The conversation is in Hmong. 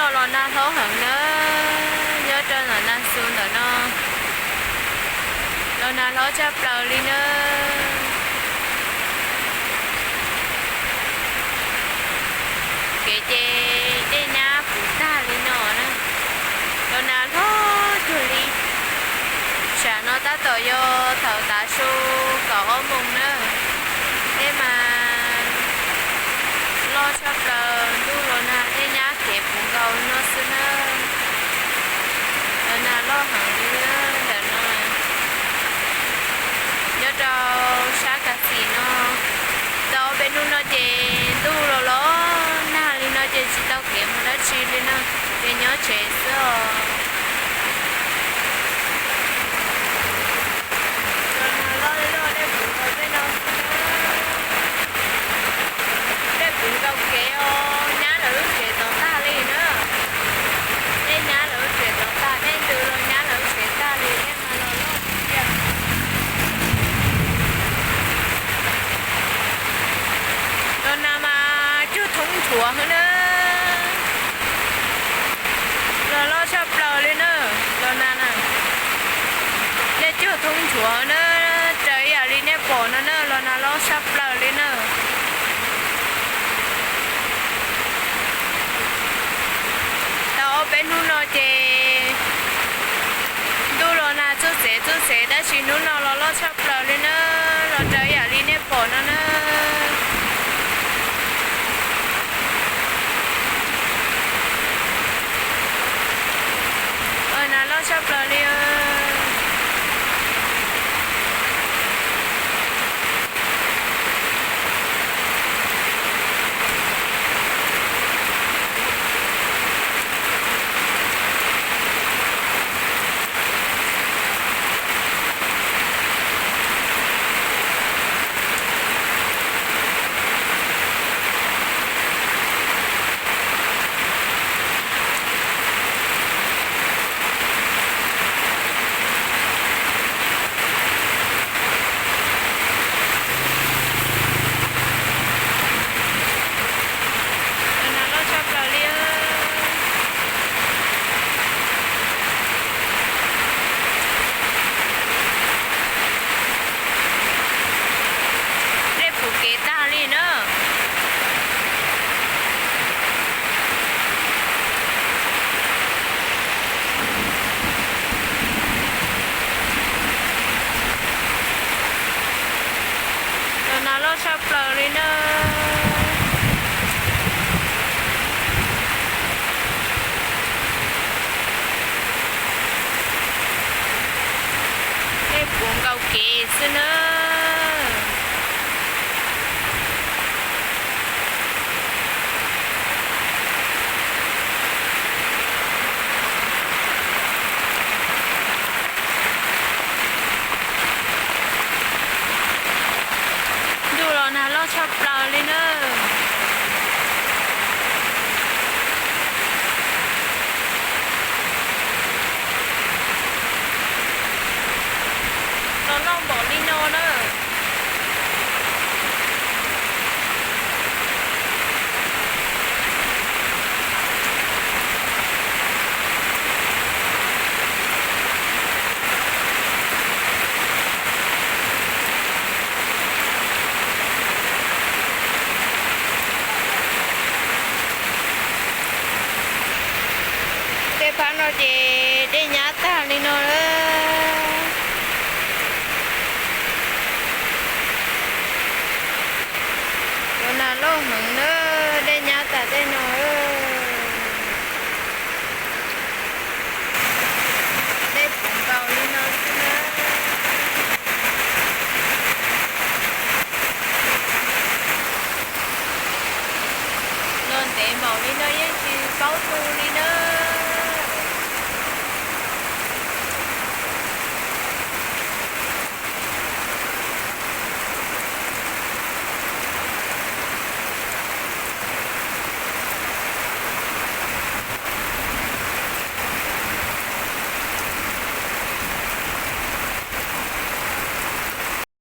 Los nag hlob heev na, nyob rau ntawm Nag Xus ntawm no los nag hlob tshaj plaws li na. Kev ces dej nyab puv tag li no na, los nag hlob cuag li. Sam no tab tom yog thaum tav su kaum ob moos na, dej mas loj tshaj plaws, ntuj los nag dej nyab kev puv nkaus no xwb na. Los nag loj heev li ntawm no. Nyob rau sab Kas Xim no, tau ob peb hnub no ces ntuj los los nag li no ces tsis tau kev mus dab tsi li na, ces nyob tsev xwb os. Los nag loj li loj, dej puv nkaus tej no xwb na. Dej puv nkaus kev os, nyab lawv lub tsev tod tag li na. Dej nyab lawv lub tsev tod tag, dej ntws los nyab lawv lub tsev tag li, dej mas los loj tiag. Los nag mas cuag thoob nchuav xwb na. Los loj tshaj plaws li na, los nag na. Dej cuag thoob nchuav na, raws ib yam li nej pom no na, los nag loj tshaj plaws li na. Tau ob peb hnub no ces ntuj los nag txuj txev txuj txev, tab sis hnub no los loj tshaj plaws li na, los raws ib yam li nej pom no na. Los nag loj tshaj plaws li. Los nag loj tshaj plaws li. Dej puv kev tag li na. Los nag loj tshaj plaws li na. Dej puv nkaus kev xwb na. Ntuj los nag loj tshaj plaws li na. Los loj npaum li no na. Tej phab no ces dej nyab tag li no lawm. Los nag loj heev na, dej nyab tas tej no. Dej puv nkaus li no xwb na. Los ntev npaum li no yeej tsis paub tu li na.